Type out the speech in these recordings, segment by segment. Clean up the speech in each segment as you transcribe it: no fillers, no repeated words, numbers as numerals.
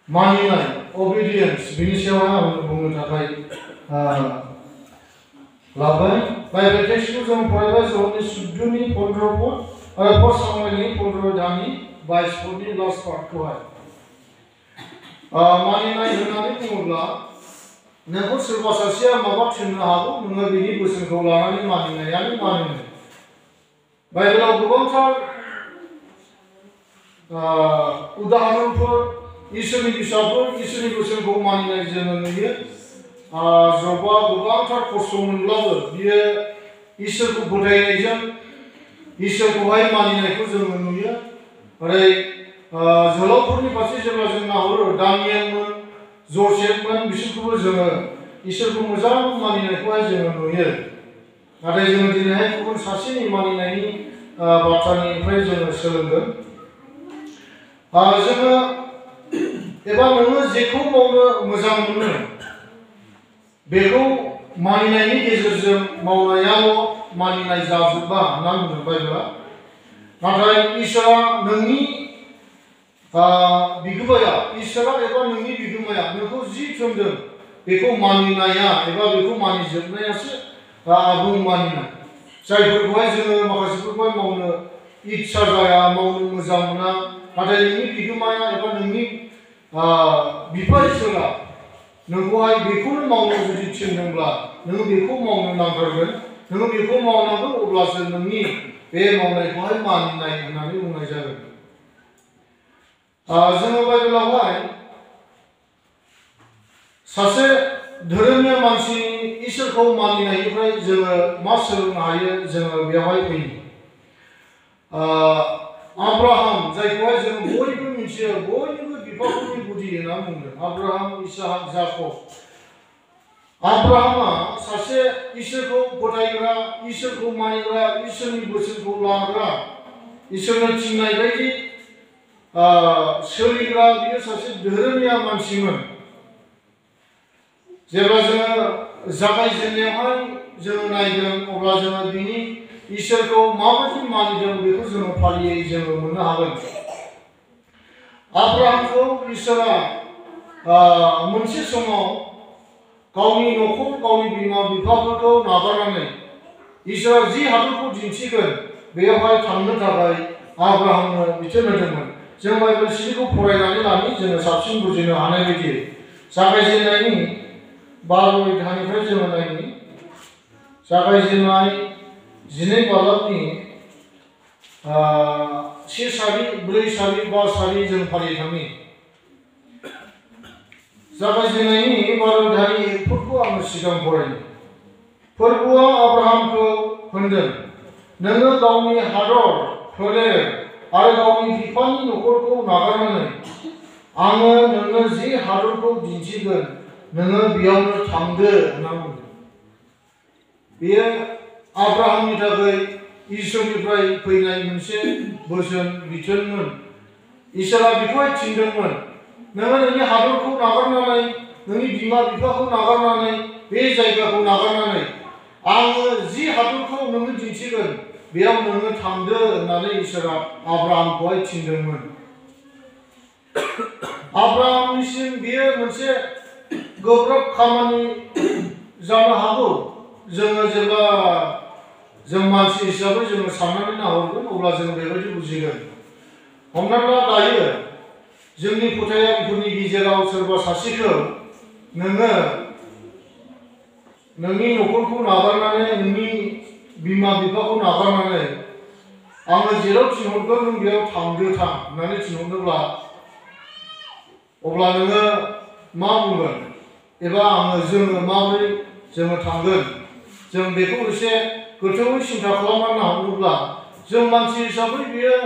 मानिनाय obedience बिनि सायाव आं बुंनो थाखाय लाबाय बाइबेल टेक्सटखौ जों फरायबाय ज'नि 14नि 15 पद आरो 1 सामुएलनि 15 दानि 22 पदनि लास्ट पार्टखौहाय मानिनाय होननानै बुङोब्ला नोंखौ सोरबा सासेया माबा थिननो हागौ नोङो बिनि बोसोनखौ लानानै मानिनायानो मानिनाय बाइबेलाव गोबांथार उदाहरणफोर इसोरनि बिजाबफोर इसोरनि बोसोनखौ मानिनाय जोङो नुयो जबा गोबांथार खस्थ' मोनब्लाबो बियो इसोरखौ फोथायनायजों इसोरखौहाय मानिनायखौ जोङो नुयो ओरै जोहोलावफोरनि फारसे जेब्ला जों नाहरो दानियेलमोन जसेफमोन बिसोरखौबो जोङो इसोरखौ मोजां मानिनायखौहाय जोङो नुयो नाथाय जोङो दिनैहाय गुबुन सासेनि मानिनायनि बाथ्रानिफ्राय जोङो सोलोंगोन जोङो एबा नोङो जेखौ मावनो मोजां मोनो बेखौ मानिनायनि गेजेरजों मावनायाल' मानिनाय जाजोबा होनना बुंदों बाइबेला नाथाय इसोरा नोंनि बिगोमाया इसोरा एबा नोंनि बिगोमाया नोंखौ जि थिनदों बेखौ मानिनाया एबा बेखौ मानिजोबनायासो आबुं मानिनाय जायफोरखौहाय जोङो माखासेफोरखौहाय मावनो इच्छा जाया मावनो मोजां मोना नाथाय नोंनि बिगोमाया एबा नोंनि बिफा इसोरा नोंखौहाय बेखौनो मावनो जुदि थिनदोंब्ला नोङो बेखौ मावनो नांथारगोन नोङो बेखौ मावनांगोन अब्लासो नोंनि बे मावनायखौहाय मानिनाय होननानै बुंनाय जागोन जोङो बाइबेलावहाय सासे धोरोमनि मानसि इसोरखौ मानिनायनिफ्राय जोङो मा सोलोंनो हायो जोङो बेवहाय फैयो आब्राहाम जायखौहाय जों बयबो मिथियो बयनिबो बिफाफोरनि गुदि होनना बुंदों आब्राहाम इसाक जाकब आब्राहामा सासे इसोरखौ फोथायग्रा इसोरखौ मानिग्रा इसोरनि बोसोनखौ लाग्रा इसोरनो थिननाय बायदि सोलिग्रा बियो सासे धोरोमनिया मानसिमोन जेब्ला जोङो जागायजेननायावहाय जोङो नायगोन अब्ला जोङो बिनि इसोरखौ माबायदि मानिदों बेखौ जोङो फारियै जोङो मोननो हागोन आब्राहामखौ इसोरा मोनसे समाव गावनि न'खर गावनि बिमा बिफाफोरखौ नागारनानै इसोरा जि हादरखौ दिन्थिगोन बेयावहाय थांनो थाखाय आब्राहामनो बिथोन होदोंमोन जों बाइबेल सिरिखौ फरायनानै लानि जोङो साबसिन बुजिनो हानाय बायदि जागायजेननायनि 12 अध्यायनिफ्राय जोङो नायनि जागायजेननाय 12 बालाबनि 1 सारि 4 सारि 5 सारि जों फारियै थांनि जागायजेननायनि 12 अध्यायनि 1 पदखौ आङो सिगां फरायनि फोरबुआ आब्राहामखौ होनदों नोङो गावनि हादर फोलेर आरो गावनि बिफानि न'खरखौ नागारनानै आङो नोंनो जि हादरखौ दिन्थिगोन नोङो बेयावनो थांदो होनना बुंदों बेयो आब्राहामनि थाखाय इसोरनिफ्राय फैनाय मोनसे बोसोन बिथोनमोन इसोरा बेखौहाय थिनदोंमोन नोङो नोंनि हादरखौ नागारनानै नोंनि बिमा बिफाखौ नागारनानै बे जायगाखौ नागारनानै आङो जि हादरखौ नोंनो दिन्थिगोन बेयाव नोङो थांदो होननानै इसोरा आब्राहामखौहाय थिनदोंमोन आब्राहामनिसिम बेयो मोनसे गोब्राब खामानि जानो हागौ जोङो जेब्ला जों मानसि हिसाबै जोङो साननानै नाहरगोन अब्ला जों बेबायदि बुजिगोन हमनानै ला दायो जोंनि फोथायगिरिफोरनि गेजेराव सोरबा सासेखौ नोङो नोंनि न'खरखौ नागारनानै नोंनि बिमा बिफाखौ नागारनानै आङो जेराव थिनहरगोन नों बेयाव थांदो थां होननानै थिनहरदोंब्ला अब्ला नोङो मा बुंगोन एबा जोङो माबोरै जोङो थांगोन जों बेखौ एसे गोथौवै सिन्था खालामनानै नाहरोब्ला जों मानसि हिसाबै बेयो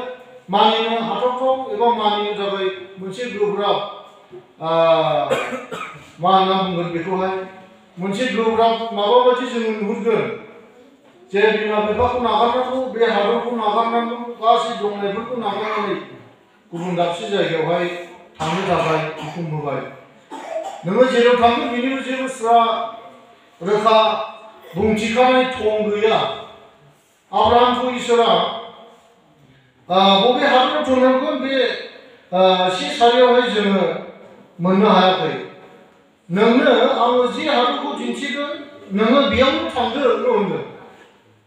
मानिनो हाथावथाव एबा मानिनो थाखाय मोनसे गोब्राब मा होनना बुंगोन बेखौहाय मोनसे गोब्राब माबा बायदि जोङो नुहुरगोन जे बिमा बिफाखौ नागारनांगौ बे हादरखौ नागारनांगौ गासै दंनायफोरखौ नागारनानै गुबुन दाबसे जायगायावहाय थांनो थाखाय हुकुम होबाय नोङो जेराव थांगोन बेनिबो जेबो रोखा बुंथिखानाय थं गैया आब्राहामखौ इसोरा बबे हादराव थांनांगोन बे 1 सारियावहाय जोङो मोननो हायाखै नोंनो आङो जि हादरखौ दिन्थिगोन नोङो बेयावनो थांदो होनदों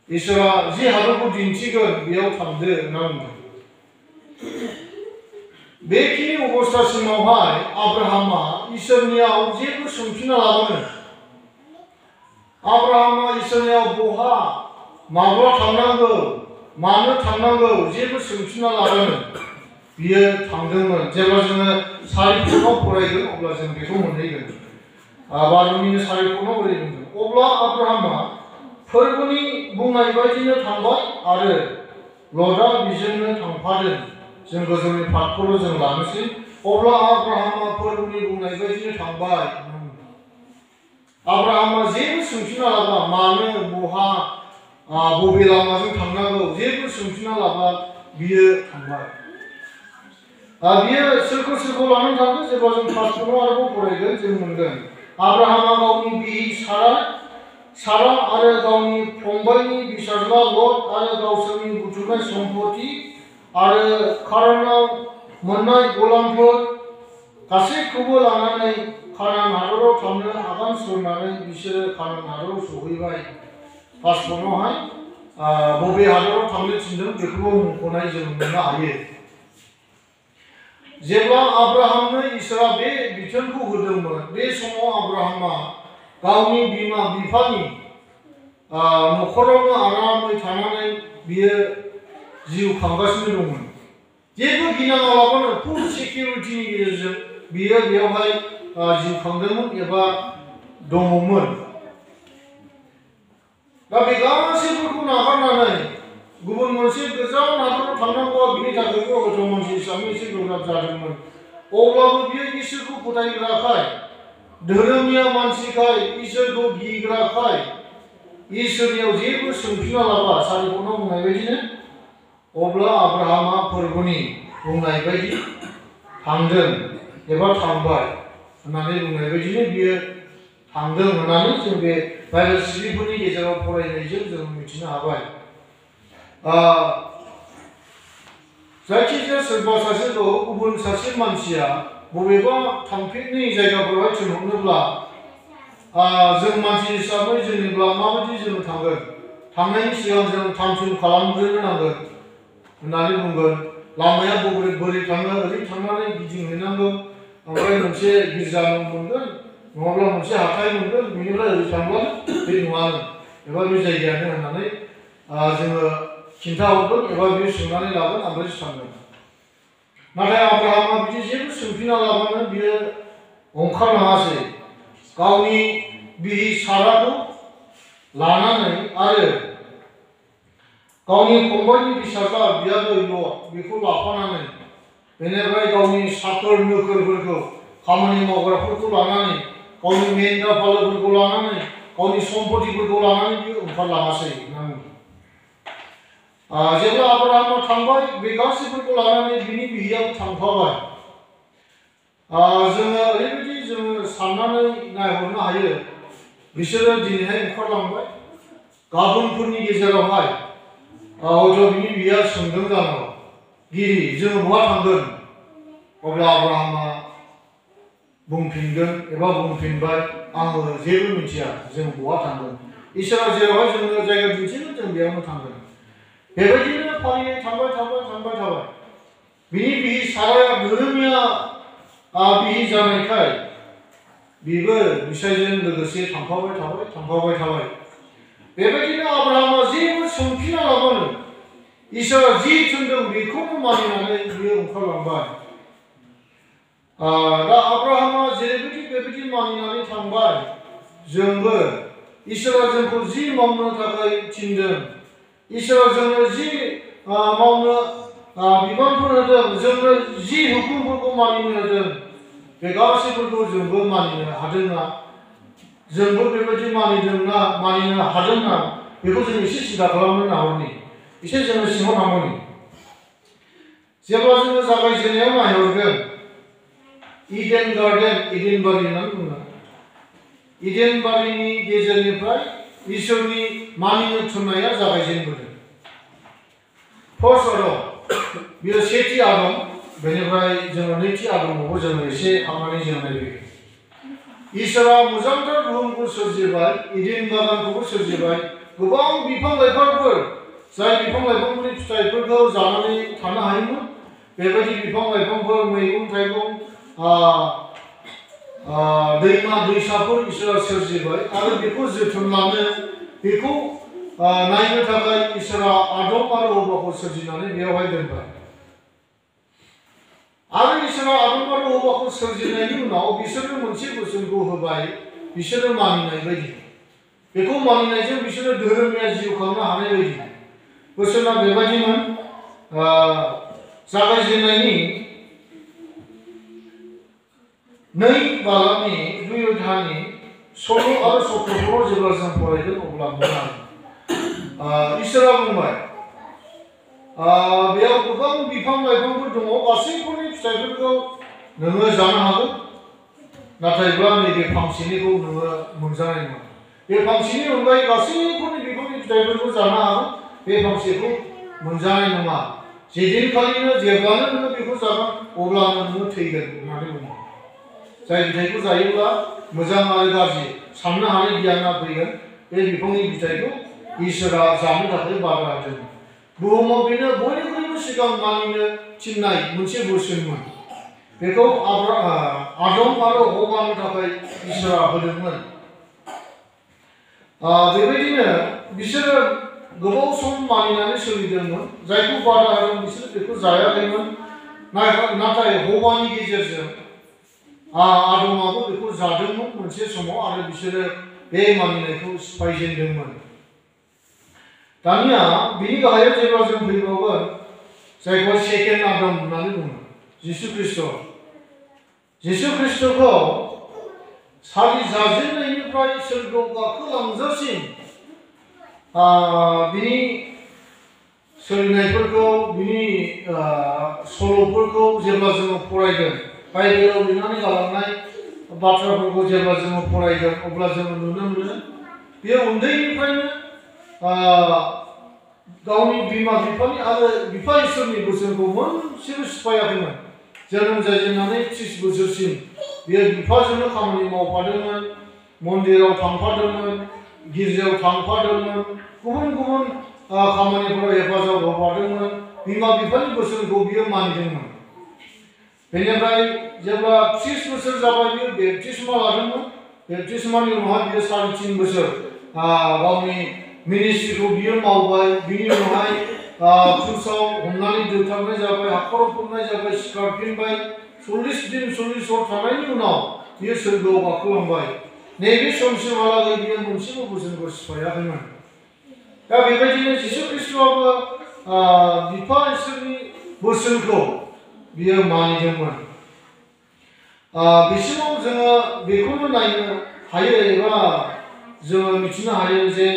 इसोरा जि हादरखौ दिन्थिगोन बेयाव थांदो होनना बुंदों बेखिनि अबस्थासिमावहाय आब्राहामा इसोरनियाव जेबो सोंफिना लाबानो आब्राहामा इसोरनियाव बहा माब्ला थांनांगौ मानो थांनांगौ जेबो सोंफिना लाबानो बियो थांदोंमोन जेब्ला जोङो सारिफोराव फरायगोन अब्ला जों बेखौ मोनहैगोन बार'निनो सारिफोराव ओरै बुंदों अब्ला आब्राहामा फोरबोनि बुंनाय बायदिनो थांबाय आरो ल'टआ बिजोंनो थांफादों जों गोजौनि पार्टखौल' जों लानोसै अब्ला आब्राहामा फोरबोनि बुंनाय बायदिनो थांबाय आब्राहामा जेबो सोंफिना लाबा मानो बहा बबे लामाजों थांनांगौ जेबो सोंफिना लाबा बियो थांबाय बियो सोरखौ लानानै थांदों जेब्ला जों पार्टखौल' आरोबाव फरायगोन जों मोनगोन आब्राहामा गावनि बिहि सारा आरो गावनि फंबायनि फिसाज्ला ल'ट आरो गावसोरनि बुथुमनाय सम्पति आरो खारानाव मोननाय गलामफोर गासैखौबो लानानै खानान हादराव थांनो आगान सुरनानै बिसोरो खानान हादराव सहैबाय पासपर्टआवहाय बबे हादराव थांनो थिनदों बेखौबो मुंख'नाय जों मोननो हायो जेब्ला आब्राहामनो इसोरा बे बिथोनखौ होदोंमोन बे समाव आब्राहामा गावनि बिमा बिफानि न'खरावनो आरामै थानानै बियो जिउ खांगासिनो दंमोन जेबो गिनाङालाबानो फुल सिकिउरिटिनि गेजेरजों बियो बेयावहाय जिउ खांदोंमोन एबा दङमोन दा बे गासैफोरखौ नागारनानै गुबुन मोनसे गोजान हादराव थांनांगौआ बिनि थाखायबो हयथ' मानसि हिसाबै एसे गोब्राब जादोंमोन अब्लाबो बियो इसोरखौ फोथायग्राखाय धोरोमनिया मानसिखाय इसोरखौ गिग्राखाय इसोरनियाव जेबो सोंफिना लाबा सारिफोरनाव बुंनाय बायदिनो अब्ला आब्राहामा फोरबोनि बुंनाय बायदि थांदों एबा थांबाय होननानै बुंनाय बायदिनो बियो थांदों होननानै जों बे बाइबेल सिरिफोरनि गेजेराव फरायनायजों जों मिथिनो हाबाय जायखिजाया सोरबा सासेखौ गुबुन सासे मानसिया बबेबा थांफेरै जायगाफोरावहाय थिनहरनोब्ला जों मानसि हिसाबै जेनेब्ला माबायदि जों थांगोन थांनायनि सिगां जों थाम थिम खालामग्रोनो नांगोन होननानै बुंगोन लामाया बोरै थाङो ओरै थांनानै गिदिंहैनांगौ ओमफ्राय मोनसे गिर्जा मोनगोन नङाब्ला मोनसे हाथाय मोनगोन बेनिफ्राय ओरै थांब्लानो बे नङानो एबा बे जायगायानो होननानै जोङो खिन्थाहरगोन एबा बे सोंनानै लागोन ओमफ्राय थांगोन नाथाय आब्राहामा बिदि जेबो सोंफिना लाबानो बियो ओंखारलाङासै गावनि बिहि साराखौ लानानै आरो गावनि फंबायनि फिसाज्ला बियादै ल'ट बेखौ लाफानानै बेनिफ्राय गावनि साखोर नोखोरफोरखौ खामानि मावग्राफोरखौ लानानै गावनि मेन्दा फालोफोरखौ लानानै गावनि सम्पतिफोरखौ लानानै बियो ओंखारलाङासै जेब्ला आब्राहामा थांबाय बे गासैफोरखौ लानानै बिनि बिहियाबो थांफाबाय जोङो ओरैबायदि जोङो साननानै नायहरनो हायो बिसोरो दिनैहाय ओंखारलांबाय गाबोनफोरनि गेजेरावहाय हयथ' बिनि बिहिया सोंदों जानांगौ गिरि जोङो बहा थांगोन अब्ला आब्राहामा बुंफिनगोन एबा बुंफिनबाय आङो जेबो मिथिया जों बहा थांगोन इसोरा जेरावहाय जोंनो जायगा दिन्थिगोन जों बेयावनो थांगोन बेबायदिनो फारियै थांबाय बिनि बिहि साराया धोरोमिया बिहि जानायखाय बिबो बिसायजों लोगोसे थांफाबाय थाबाय बेबायदिनो आब्राहामा जेबो सोंफिना लाबानो इसोरा जि थिनदों बेखौनो मानिनानै बियो ओंखारलांबाय दा आब्राहामा जेरैबायदि बेबायदि मानिनानै थांबाय जोंबो इसोरा जोंखौ जि मावनो थाखाय थिनदों इसोरा जोंनो जि मावनो बिबानफोर होदों जोंनो जि हुकुमफोरखौ मानिनो होदों बे गासैफोरखौ जोंबो मानिनो हादोंना जोंबो बेबायदि मानिनो हादोंना बेखौ जों एसे सिन्था खालामनो नाहरनि एसे जोङो सिङाव थांबोनि जेब्ला जोङो जागायजेननायाव नायहरगोन इडेन गार्डेन इडेन बारि होननानै बुङो इडेन बारिनि गेजेरनिफ्राय इसोरनि मानिनो थिननाया जागायजेनबोदों फार्स्ट आदम बेयो सेथि आदम बेनिफ्राय जोङो नैथि आदमावबो जोङो एसे हाबनानै जों नायगोन इसोरा मोजांथार बुहुमखौ सोरजिबाय इडेन बागानखौबो सोरजिबाय गोबां बिफां लाइफांफोर जाय बिफां लाइफांफोरनि फिथाइफोरखौ जानानै थानो हायोमोन बेबायदि बिफां लाइफांफोर मैगं थाइगं दैमा दैसाफोर इसोरा सोरजिबाय आरो बेखौ जोथोन लानो बेखौ नायनो थाखाय इसोरा आदम आरो हौवाखौ सोरजिनानै बेयावहाय दोनबाय आरो इसोरा आदम आरो हौवाखौ सोरजिनायनि उनाव बिसोरनो मोनसे बोसोनखौ होबाय बिसोरो मानिनाय बायदि बेखौ मानिनायजों बिसोरो धोरोमनिया जिउ खांनो हानाय बायदि बोसोना बेबायदिमोन जागायजेननायनि 2 बालानि 2 अध्यायनि 16 आरो 17 जेब्ला जों फरायदों अब्ला मोजां इसोरा बुंबाय बेयाव गोबां बिफां लाइफांफोर दङ गासैफोरनि फिथाइफोरखौ नोङो जानो हागोन नाथायब्ला नैबे फांसेनिखौ नोङो मोनजानाय नङा बे फांसेनि अनगायै गासैफोरनि बिफांनि फिथाइफोरखौ जानो हागोन बे फांसेखौ मोनजानाय नङा जेदिनखालिनो जेब्लानो नोङो बेखौ जागोन अब्लानो नोङो थैगोन होननानै बुङो जाय फिथाइखौ जायोब्ला मोजां आरो गाज्रि साननो हानाय गियाना फैगोन बे बिफांनि फिथाइखौ इसोरा जानो थाखाय बादा होदों बुहुमाव बेनो बयनिख्रुइबो सिगां मानिनो थिननाय मोनसे बोसोनमोन बेखौ आदम आरो हौवानि थाखाय इसोरा होदोंमोन बेबायदिनो बिसोरो गोबाव सम मानिनानै सोलिदोंमोन जायखौ बादा होदों बिसोर बेखौ जायाखैमोन नाथाय हौवानि गेजेरजों आदमाबो बेखौ जादोंमोन मोनसे समाव आरो बिसोरो बे मानिनायखौ सिफायजेनदोंमोन दानिया बिनि गाहायाव जेब्ला जों फैबावगोन जायखौ सेकेन्ड आदम होननानै बुङो जिसु ख्रिस्ट'खौ सारि जाजेननायनिफ्राय सोरगोआव गाखोलांजासिम बिनि सोलिनायफोरखौ बिनि सल'फोरखौ जेब्ला जोङो फरायगोन बाइबेलाव लिरनानै गालांनाय बाथ्राफोरखौ जेब्ला जोङो फरायगोन अब्ला जोङो नुनो मोनो बेयो उन्दैनिफ्रायनो गावनि बिमा बिफानि आरो बिफा इसोरनि बोसोनखौ मोनसेबो सिफायाखैमोन जोनोम जाजेननानै 30 बोसोरसिम बियो बिफाजोंनो खामानि मावफादोंमोन मन्दिराव थांफादोंमोन गिर्जायाव थांफादोंमोन गुबुन गुबुन खामानिफोराव हेफाजाब होफादोंमोन बिमा बिफानि बोसोनखौ बियो मानिदोंमोन बेनिफ्राय जेब्ला 30 बोसोर जाबाय बियो बेप्टिस्मा लादोंमोन बेप्टिस्मानि उनावहाय बियो 3.5 बोसोर गावनि मिनिस्ट्रिखौ बियो मावबाय बिनि उनावहाय क्रुसाव हमनानै दोनथाबनाय जाबाय हाखराव फबनाय जाबाय सिखारफिनबाय 40 दिन 40 हर थानायनि उनाव बियो सोरगोआव गाखोलांबाय नैबे समसिमहालागै बियो मोनसेबो बोसोनखौ सिफायाखैमोन दा बेबायदिनो जिसु ख्रिस्ट'आबो बिफा इसोरनि बोसोनखौ बियो मानिदोंमोन बिसिमाव जोङो बेखौनो नायनो हायो एबा जोङो मिथिनो हायो जे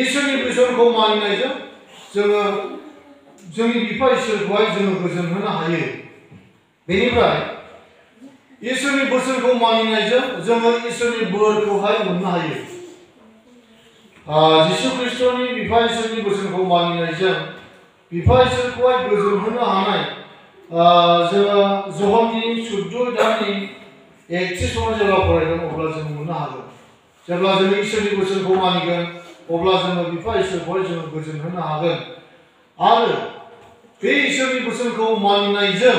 इसोरनि बोसोनखौ मानिनायजों जोङो जोंनि बिफा इसोरखौहाय जोङो गोजोन होनो हायो बेनिफ्राय इसोरनि बोसोनखौ मानिनायजों जोङो इसोरनि बोरखौहाय मोननो हायो जिसु ख्रिस्ट'नि बिफा इसोरनि बोसोनखौ मानिनायजों बिफा इसोरखौहाय गोजोन होनो हानाय जोङो जहननि 14 दाननि 31 जेब्ला फरायगोन अब्ला जों मोननो हागोन जेब्ला जों इसोरनि बोसोनखौ मानिगोन अब्ला जोङो बिफा इसोरखौहाय जोङो गोजोन होनो हागोन आरो बे इसोरनि बोसोनखौ मानिनायजों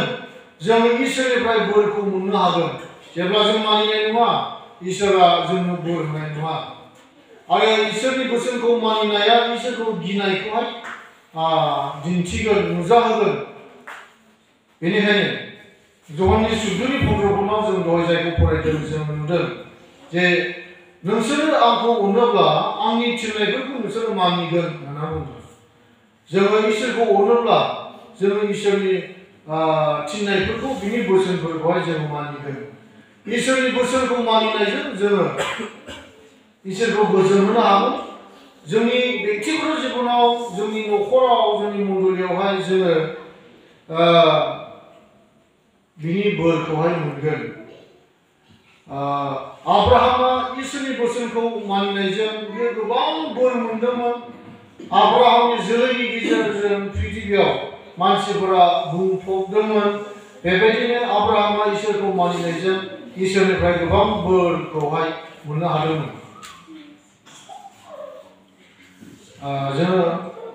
जोङो इसोरनिफ्राय बोरखौ मोननो हागोन जेब्ला जों मानिनाय नङा इसोरा जोंनो बोर होनाय नङा आरो इसोरनि बोसोनखौ मानिनाया इसोरखौ गिनायखौहाय दिन्थिगोन नुजाहोगोन बेनिखायनो जहननि 14 15 जों दहाय जायखौ फरायदों जों नुदों जे नोंसोरो आंखौ अनोब्ला आंनि थिननायफोरखौ नोंसोरो मानिगोन होनना बुंदों जोङो इसोरखौ अनोब्ला जोङो इसोरनि थिननायफोरखौ बिनि बोसोनफोरखौहाय जों मानिगोन इसोरनि बोसोनखौ मानिनायजों जोङो इसोरखौ गोजोन होनो हागोन जोंनि बेक्तिगत जिबनाव जोंनि न'खराव जोंनि मण्डलियावहाय जोङो बिनि बोरखौहाय मोनगोन आब्राहामा इसोरनि बोसोनखौ मानिनायजों बियो गोबां बोर मोनदोंमोन आब्राहामनि जोलैनि गेजेरजों पृथिबियाव मानसिफोरा बुंफबदोंमोन बेबायदिनो आब्राहामा इसोरखौ मानिनायजों इसोरनिफ्राय गोबां बोरखौहाय मोननो हादोंमोन। जोङो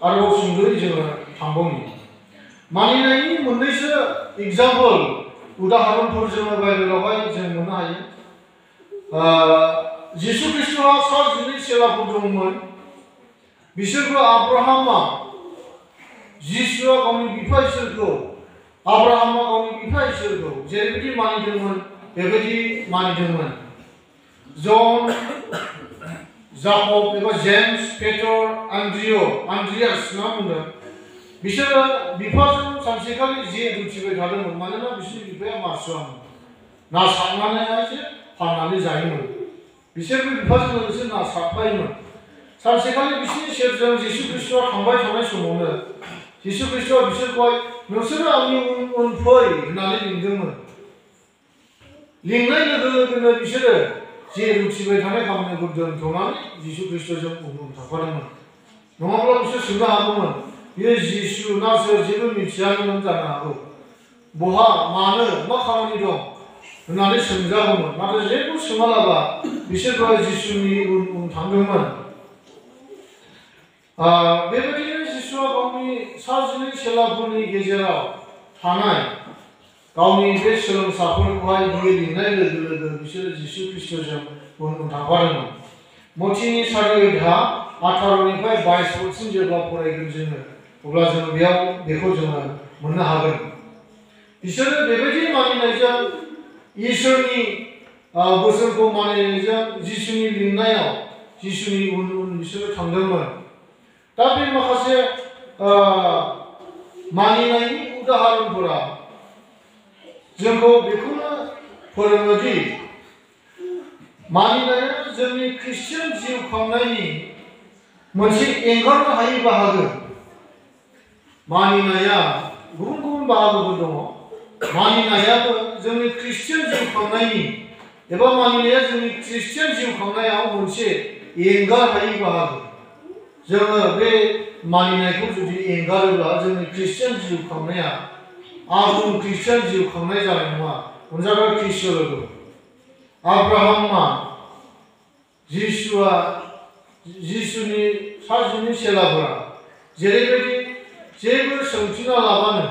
आरोबाव सुंद'यै जोङो थांबावनि मानिनायनि मोननैसो एग्जाम्पल उदाहरनफोर जोङो बाइबेलावहाय जों मोननो हायो। जिसु ख्रिस्ट'आ 12 चेलाफोर दंमोन। बिसोरखौ आब्राहामा जिसुआ गावनि बिफा इसोरखौ आब्राहामा गावनि बिफा इसोरखौ जेरैबायदि मानिदोंमोन बेबायदि मानिदोंमोन। जन, जाकब एबा जेम्स, पेटर, आन्द्रियास ना बुंदों। बिसोरो बिफाजों सानसेखालि जे दुखिबाय थादोंमोन मानोना बिसोरनि बिफाया मासुवामोन। ना सारनानैहायसो फाननानै जायोमोन। बिसोरबो बिफाजों लोगोसे ना सारफायोमोन। सानसेखालि बिसोरनि सेरजों जिसु ख्रिस्ट'आ थांबाय थानाय समावनो जिसु ख्रिस्ट'आ बिसोरखौहाय नोंसोरो आंनि उन फै होननानै लिंदोंमोन। लिंनाय लोगो लोगोनो बिसोरो जे रुथिबाय थानाय खामानिखौ दोनथ'नानै जिसु ख्रिस्ट'जों उन थांफादोंमोन। नङाब्ला बिसोर सोंनो हागौमोन बेयो जिसु ना सोर जेबो मिथियामोन जानो हागौ। बहा मानो मा खामानि दं होननानै सोंजागौमोन। नाथाय जेबो सोङालाबा बिसोरखौहाय जिसुनि उन थांदोंमोन। बेबायदिनो जिसुआ गावनि 12 चेलाफोरनि गेजेराव थानाय गावनि बे सोलोंसाफोरखौहाय बियो लिंनाय लोगो लोगो बिसोरो जिसु ख्रिस्ट'जों उन थांफादोंमोन। मथिनि 4:18निफ्राय 22 जेब्ला फरायगोन जोङो अब्ला जोङो बेयाव बेखौ जोङो मोननो हागोन। बिसोरो बेबायदि मानिनायजों इसोरनि बोसोनखौ मानिनायजों जिसुनि लिंनायाव जिसुनि उन बिसोरो थांदोंमोन। दा बे माखासे मानिनायनि उदाहरनफोरा जोंखौ बेखौनो फोरोङोदि मानिनाया जोंनि ख्रिस्टियान जिउ खांनायनि मोनसे एंगारनो हायै बाहागो। मानिनाया गुबुन गुबुन बाहागोफोर दङ। मानिनायाबो जोंनि ख्रिस्टियान जिउ खांनायनि एबा मानिनाया जोंनि ख्रिस्टियान जिउ खांनायाव मोनसे एंगार हायै बाहागो। जोङो बे मानिनायखौ जुदि एंगारोब्ला जोंनि ख्रिस्टियान जिउ खांनाया आबुं ख्रिस्टियान जिउ खांनाय जानाय नङा। अनजाग्रा ख्रिस्ट लोगो आब्राहामा जिसुनि 12 चेलाफोरा जेरैबायदि जेबो सोंथिना लाबानो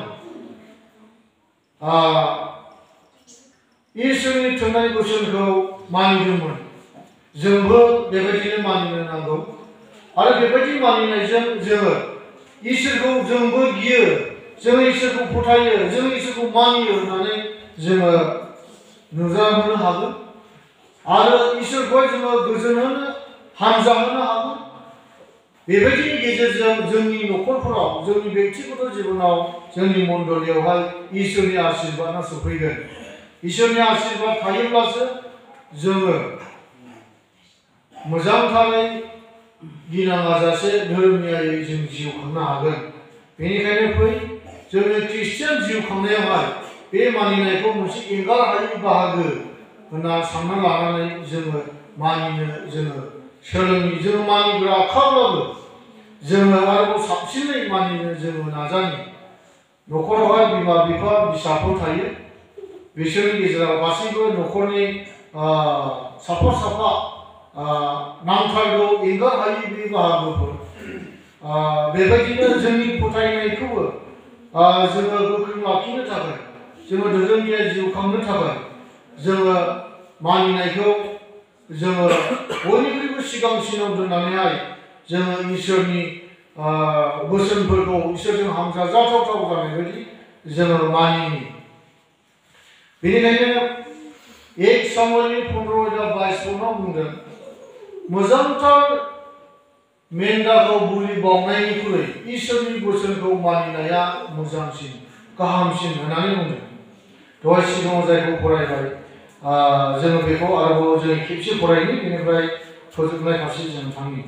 इसोरनि थोननाय बोसोनखौ मानिदोंमोन। जोंबो बेबायदिनो मानिनो नांगौ। आरो बेबायदि मानिनायजों जोङो इसोरखौ जोंबो गियो, जों इसोरखौ फोथायो, जों इसोरखौ मानियो होननानै जोङो नुजाहोनो हागोन। आरो इसोरखौहाय जोङो गोजोन होनो हामजा होनो हागोन। बेबायदिनि गेजेरजों जोंनि न'खरफोराव जोंनि बेक्तिगत जिबनाव जोंनि मण्डलियावहाय इसोरनि आशीर्बादा सफैगोन। इसोरनि आशीर्बाद थायोब्लासो जोङो मोजांथारै गिनाङाजासे धोरोमियायै जों जिउ खांनो हागोन। बेनिखायनो फै जोंनि ख्रिस्टियान जिउ खांनायावहाय बे मानिनायखौ मोनसे एंगार हायै बाहागो होनना सानना लानानै जोङो मानिनो जोङो सोलोंनि। जोङो मानिग्राखाब्लाबो जोङो आरोबाव साबसिनै मानिनो जोङो नाजानि। न'खरावहाय बिमा बिफा फिसाफोर थायो। बिसोरनि गेजेराव गासैबो न'खरनि साफा नांथारगौ एंगार हायै बे बाहागोफोर। बेबायदिनो जोंनि फोथायनायखौबो जोङो गोख्रों लाखिनो थाखाय जोङो धोरोमिया जिउ खांनो थाखाय जोङो मानिनायखौ जोङो बयनिख्रुइबो सिगांसिनाव दोननानैहाय जोङो इसोरनि बोसोनफोरखौ इसोरजों हामजाजाथाव जानाय बायदि जोङो मानिनि। बेनिखायनो 1 सामुएलनि 15:22 बुंदों मोजांथार मेन्दाखौ बुलि बावनायनिख्रुइ इसोरनि बोसोनखौ मानिनाया मोजांसिन गाहामसिन होननानै बुंदों। दहाय सिगाङाव जायखौ फरायबाय जोङो बेखौ आरोबाव जों खेबसे फरायनि बेनिफ्राय फोजोबनाय फारसे जों थांनि।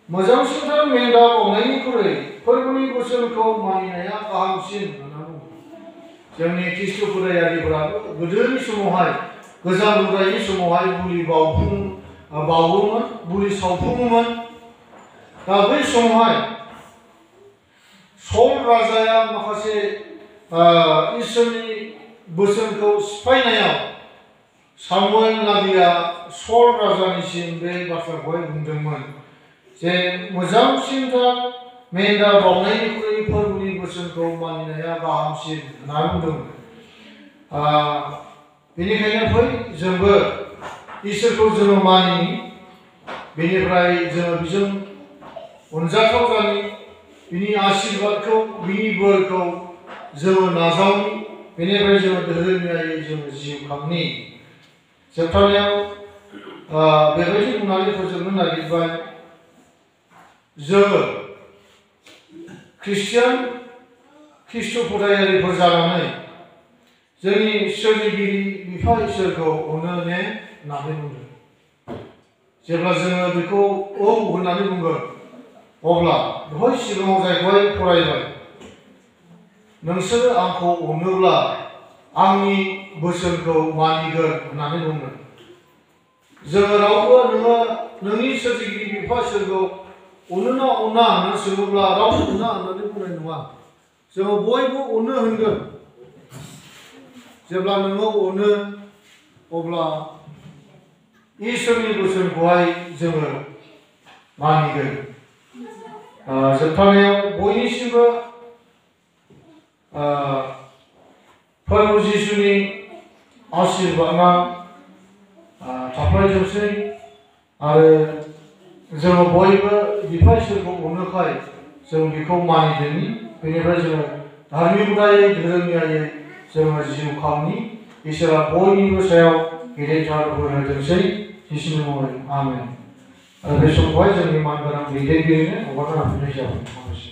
मोजांसिनथार मेन्दा बावनायनिख्रुइ फोरबोनि बोसोनखौ मानिनाया गाहामसिन होनना बुङो। जोंनि ख्रिस्ट' फोथायारिफोराबो गोदोनि समावहाय गोजाम मुगानि समावहाय बुलि बावोमोन, बुलि सावफुङोमोन। दा बै समावहाय सल राजाया माखासे इसोरनि बोसोनखौ सिफायनायाव सामुएल नाबिया सल राजानिसिम बे बाथ्राखौहाय बुंदोंमोन जे मोजांसिनथार मेन्दा बावनायनिख्रुइ फोरबोनि बोसोनखौ मानिनाया गाहामसिन होनना बुंदोंमोन। बेनिखायनो फै जोंबो इसोरखौ जोङो मानिनि, बेनिफ्राय जोङो बिजों अनजाथाव जानि, बिनि आशीर्बादखौ बिनि बोरखौ जोङो नाजावनि, बेनिफ्राय जोङो धोरोमारि जोङो जिउ खांनि। जोबथारनायाव बेबायदि बुंनानै फोजोबनो नागिरबाय, जोङो ख्रिस्टु फोथायारिफोर जानानै जोंनि सोरजिगिरि बिफा इसोरखौ अननो ने होननानै बुंदों। जेब्ला जोङो बेखौ औ होननानै बुंगोन, अब्ला दहाय सिगाङाव जायखौहाय फरायबाय, नोंसोरो आंखौ अनोब्ला आंनि बोसोनखौ मानिगोन होननानै बुंगोन। जोङो रावबो नोङो नोंनि सोरजिगिरि बिफा इसोरखौ अनो ना अना होननानै सोङोब्ला रावबो अना होननानै बुंनाय नङा। जोङो बयबो अनो होनगोन। जेब्ला नोङो अनो, अब्ला इसोरनि बोसोनखौहाय जोङो मानिगोन। जोबथारनायाव बयनिसिमबो प्रभु जिसुनि आशीर्बादआ थाफ्लायजोबसै आरो जोङो बयबो बिफा इसोरखौ अनोखाय जों बेखौ मानिदोंनि, बेनिफ्राय जोङो धार्मिकतायै धोरोमियायै जोङो जिउ खांनि। इसोरा बयनिबो सायाव गेदेरथार बोर होथोंसै जिसुनि मुङै आमेन। आरो बे समखौहाय जोंनि मानगोनां दैदेनगिरिनो हगारना होफिननाय जाबाय।